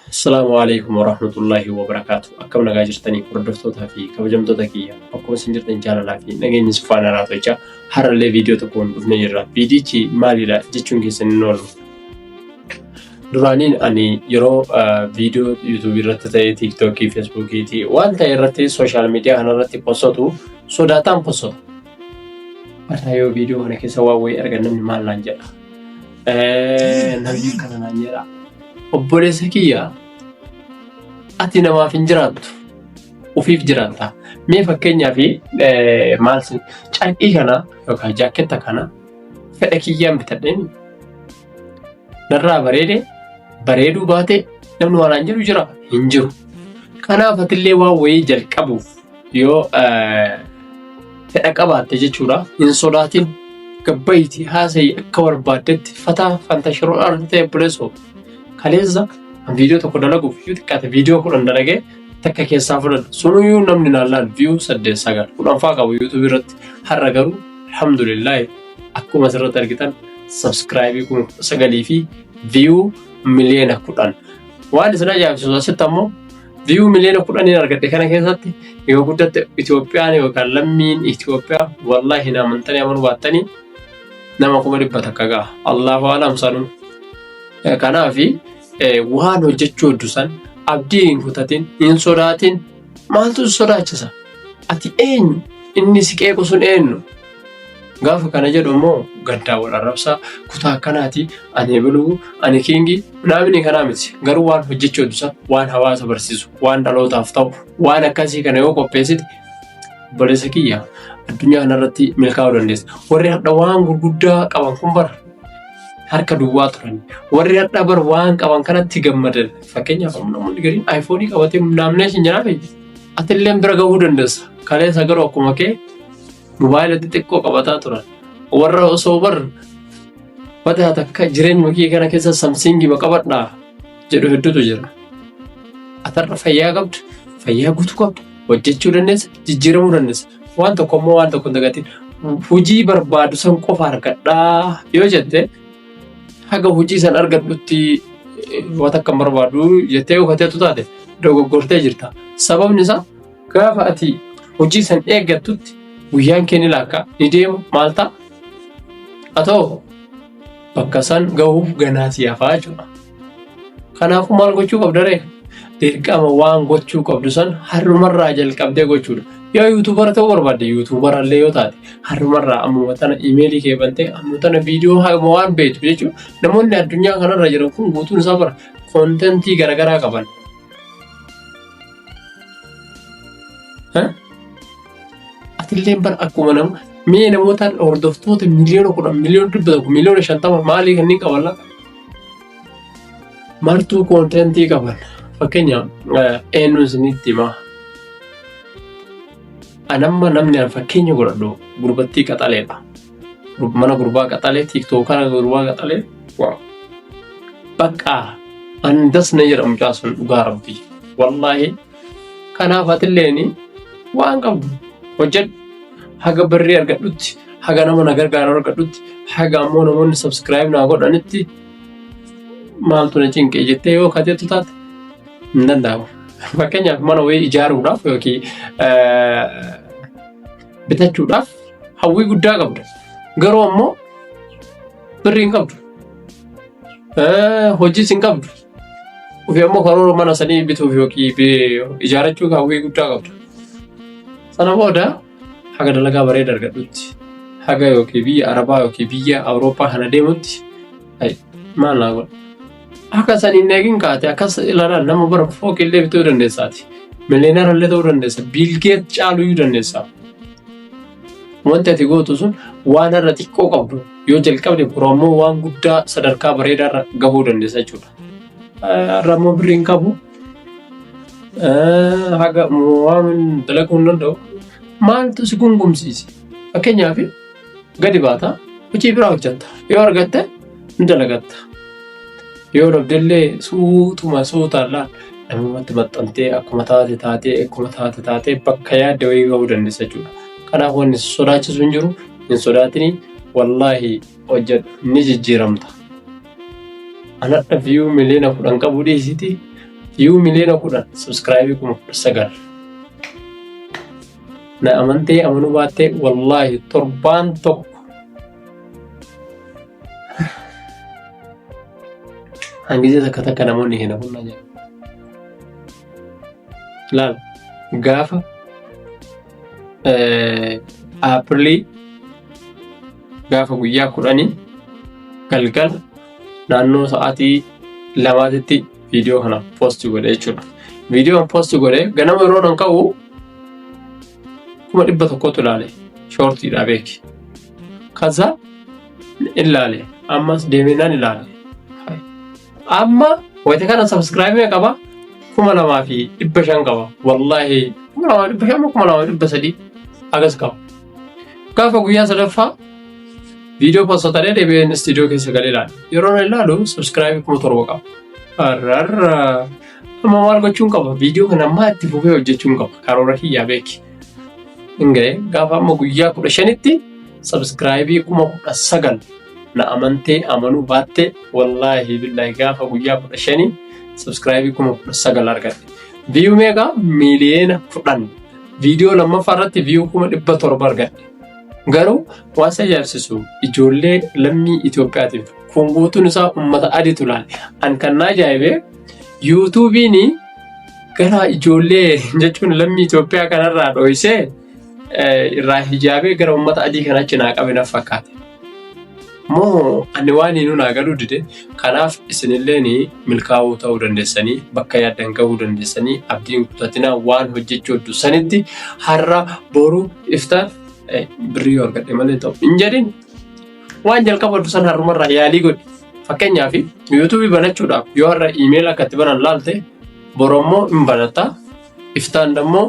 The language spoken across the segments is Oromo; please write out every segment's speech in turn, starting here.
Assalaamu alaikum warahmatullaahi wabarakaatu. Akkam nagaa jirtanii hordoftootaa fi kabajamtoota kiyya. Akkuma isin jirtan jaalalaa fi nageenyi isin faana haa ta'u jechaa har'allee viidiyoo tokkoon dhufnee jirra. Viidiyichi maalidha jechuun keessan hin oolu. Duraaniin ani yeroo viidiyoo yuutuubii irratti ta'ee tiiktookii, feesbuukiitii waan ta'e irratti sooshaal miidiyaa kanarratti postotu sodaataan postota. Mataa yoo viidiyoo kana keessa waan wayii argan namni maal naan jedha. Namni akkana naan jedha. Obboleessa kiyya ati namaaf hin jiraattu. Ofiif jiraatta. Mee fakkeenyaaf maal carqii kana yookaan jaakketta kana fedha kiyyaan bitadheen narraa bareede bareeduu baate namni waan naan jedhu jira hin jiru. Kanaaf atillee waan wayii jalqabuuf yoo fedha qabaatte jechuudha hin sodaatin gabbayitii haasayi akka barbaaddetti fataa fanta shiroo ta'e obboleessoo kaleessa viidiyoo tokko dalaguuf yoo xiqqaate viidiyoo 10 dalagee takka keessaa fudhadhu sunuyyuu namni naan laal viyuu 8 9 10 faa qabu yuutuubii irratti har'a garuu alhamdulillaahi akkuma asirratti argitan sabskraayibii 9,000 fi viyuu miliyoona 10 waan isin ajaa'ibsiisu asitti ammoo Viyuu miliyoona 10n argadhe kana keessatti yoo guddatte Itoophiyaan yookaan lammiin Itoophiyaa wallaahi na amantanii amanuu baattanii nama 100,000 ga'a. Allahu alam sanuu. Kanaaf waan hojjechuu heddu san abdii hin kutatin hin sodaatin maaltu si sodaachisa? Ati eenyu? Inni si qeequ sun eenyu? Gaafa kana jedhu immoo gaddaa wal arrabsaa kutaa akkanaati ani ebaluu ani kiingi naamni kanaa miti garuu waan hojjechuu heddu waan hawaasa barsiisu waan dhalootaaf ta'u waan akkasii kana yoo qopheessite obboleessa kiyya addunyaa kanarratti milkaa'uu dandeessa. Warri hadha waan gurguddaa qaban kun bara harka duwwaa turan. Warri hadha bar waan qaban kanatti gammadan. Fakkeenyaaf namoonni gariin aayifoonii qabatee naamnee sin jedhaa atillee bira gahuu dandeessa. Kaleessa garuu akkuma kee mobaayila xixiqqoo qabataa turan. Warra osoo bar badaa takka jireenya kee kana keessa samsiingii qabadhaa jedhu hedduutu jira. Atarra fayyaa qabdu, fayyaa guutuu qabdu, hojjechuu dandeessa, jijjiiramuu dandeessa. Waan tokko immoo waan tokko hin dagatin. Hojii barbaadu san qofa argadhaa yoo jette haga hojii san argadhutti waan akka hin barbaadu jettee yoo kateetu taate dogoggortee jirta. Sababni isaa Gaafa ati hojii san eeggattutti guyyaan kee ni laakka, ni deema, maal ta'a? Atoo bakka san gahuuf ganaa si hafaa jechuudha. Kanaafuu maal gochuu qabda ree? Dirqama waan gochuu qabdu san har'umarraa jalqabdee gochuudha. Yoo yuutuubara ta'uu barbaadde yuutuubara illee yoo taate har'umarraa ammuma tana imeelii kee bantee ammuma tana viidiyoo haguma waan beektu jechuudha. Namoonni addunyaa kanarra jiran kun guutuun isaa bara koontentii garaagaraa qaban. Atilleen bar akkuma nama mee namoota hordoftoota miliyoona 10 miliyoona 100 miliyoona 50 maalii kanneen qaban laata? Martuu koontentii qaban. Fakkeenyaaf eenyuun isinitti himaa? Anamma namni an fakkeenya godhadhu gurbattii qaxaleedha. Mana gurbaa qaxalee tiiktookara gurbaa qaxalee waaw. Bakka an das na jedha mucaa sun dhugaa rabbii. Wallaahi kanaaf atilleen waan qabdu hojjedhu. Haga birrii argadhutti, haga nama na gargaaru argadhutti, haga ammoo namoonni subscribe naa godhanitti maaltu na cinqee jettee yoo kateettu taate hin danda'amu. Fakkeenyaaf mana wayii ijaaruudhaaf yookiin bitachuudhaaf hawwii guddaa qabda. Garuu ammoo birrii hin qabdu. Hojiis hin qabdu. Ofii ammoo karoora mana sanii bituuf yookiin ijaarrachuuf hawwii guddaa qabda. Sana booda haga dalagaa bareeda argadhutti haga yookiin biyya Arabaa yookiin biyya Awurooppaa kana deemutti maal naa godha. Akka san hin eegin kaate akkas ilaalaan nama bara fooqii illee bituu dandeessaati. Miliyeenara illee ta'uu dandeessa. Biilgeet caaluyyuu dandeessa. Wanti ati gootu sun waan irra xiqqoo qabdu yoo jalqabde boru ammoo waan guddaa sadarkaa bareedaarra gahuu dandeessa jechuudha. Har'a ammoo birrii hin qabu. Haga waan dalaguu hin danda'u. Maaltu si gungumsiise? Fakkeenyaaf gadi baata hojii biraa hojjetta. Yoo argatte ni dalagatta. Yoo dhabdellee suutuma suutaan laal namumatti maxxantee akkuma taate taatee akkuma taate taatee bakka yaadde wayii gahuu dandeessa jechuudha. Kanaaf wanni si sodaachisu hin jiru hin sodaatini wallaahi hojjedhu ni jijjiiramta. Anadha viyuu miliyoona 10 qabu dhiisiti View 10,000,000, subscribe 19,000. Na amantee amanuu baattee, wallaahi torbaan tokko hangizee takka takka namoonni hin hafunnaa jedhu. Laal, gaafa Aappilii gaafa guyyaa 10 galgala naannoo sa'aatii 2tti viidiyoo kana post godhe jechuudha. Viidiyoo post godhe ganama yeroo nan ka'u 100,000tu ilaale, shortiidha beeki. Kaza ilaale, ammas deemee nan ilaale. Amma wayita kana subscribe qaba 2500 qaba. Wallaahi 2500, 2300 agas qaba. Gaafa guyyaa sadaffaa viidiyoo post ta'ee deebi'een istiidiyoo keessa galee ilaale. Yeroo nan ilaalu subscribe 7000 qaba. Arrarra. Amma maal gochuun qaba? Viidiyoo kana ammaa itti fufee hojjechuun qaba. Karoora kiyyaa beeki. Hin ga'e, gaafa amma guyyaa 15tti subscribe 19,000. Na amantee amanuu baattee, wallaahi billaahi gaafa guyyaa 15 subscribe 19,000 argadhe. View meeqa? 10,000,000. Viidiyoo lammaffaa irratti view 700,000 argadhe. Garuu waan isa ajaa'ibsiisu ijoollee lammii Itoophiyaatiif kun guutuun isaa uummata adiitu ilaale. An kan na ajaa'ibe YouTubeiin gara ijoollee jechuun lammii Itoophiyaa kanarraa dho'isee irraa hijaabee gara uummata adii kana achi naa qabe naf fakkaate. Moo ani waan hinuu naa galuu dide. Kanaaf isinilleen milkaa'uu ta'uu dandeessanii, bakka yaaddan gahuu dandeessanii, abdiin kutatinaa. Waan hojjechuu hoddu sanitti har'a, boru, iftaan birrii yoo argadhe malee ta'u hin jedhin. Waan jalqaba hoddu san har'umarraa yaalii godhi. Fakkeenyaaf YouTubeii banachuudhaaf yoo har'a email akka itti banan laalte, boru ammoo hin banatta, iftaan dammoo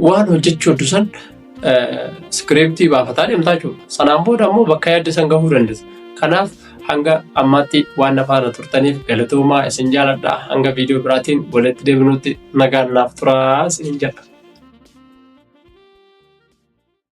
waan hojjechuu hoddu san scriptii baafataa deemtaa jechuudha. Sanaan booda ammoo bakka yaadde san gahuu dandeessa. Kanaaf hanga ammaatti waan na faana turtaniif galatoomaa, isin jaaladha. Hanga viidiyoo biraatiin walitti deebinutti nagaan naaf turaa isin jedha.